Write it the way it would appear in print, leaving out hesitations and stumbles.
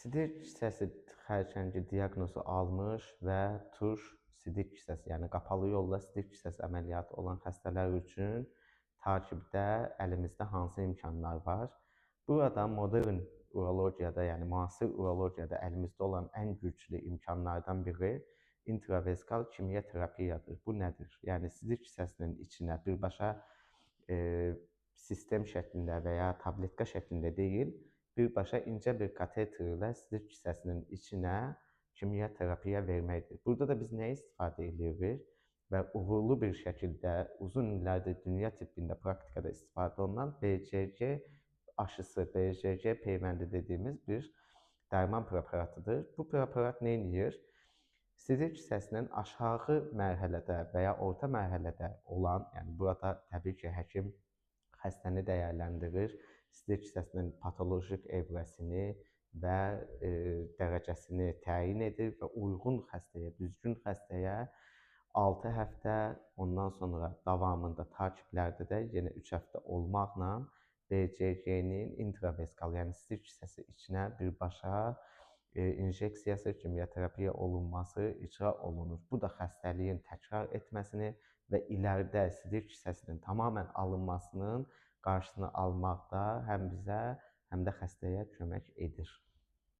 Sidik kisəsi xərçəngi diaqnozu almış və turş sidik kisəsi, yəni qapalı yolla sidik kisəsi əməliyyatı olan xəstələr üçün takibdə əlimizdə hansı imkanlar var? Burada modern urologiyada, yəni müasir urologiyada əlimizdə olan ən güclü imkanlardan biri intraveskal kimya terapiyadır. Bu nədir? Yəni sidik kisəsinin içinə birbaşa sistem şəklində və ya tabletka şəklində deyil, birbaşa incə bir kateter ilə sidik kisəsinin içinə kimya terapiya verməkdir. Burada da biz nəyi istifadə edirik və uğurlu bir şəkildə uzun illərdir dünya tibbində praktikada istifadə olunan BCG aşısı, BCG peyvəndi dediyimiz bir dərman preparatıdır. Bu preparat nə edir? Sidik kisəsinin aşağı mərhələdə və ya orta mərhələdə olan, yəni burada təbii ki, həkim xəstəni dəyərləndirir, sidik kisəsinin patolojik evrəsini və dərəcəsini təyin edir və uyğun xəstəyə, düzgün xəstəyə 6 həftə, ondan sonra davamında takiblərdə də yenə 3 həftə olmaqla BCG-nin intraveskal, yəni sidik kisəsi içinə birbaşa injeksiyası, kimyaterapiya olunması icra olunur. Bu da xəstəliyin təkrar etməsini və iləridə sidik kisəsinin tamamilə alınmasının qarşısını almaqda həm bizə, həm də xəstəyə kömək edir.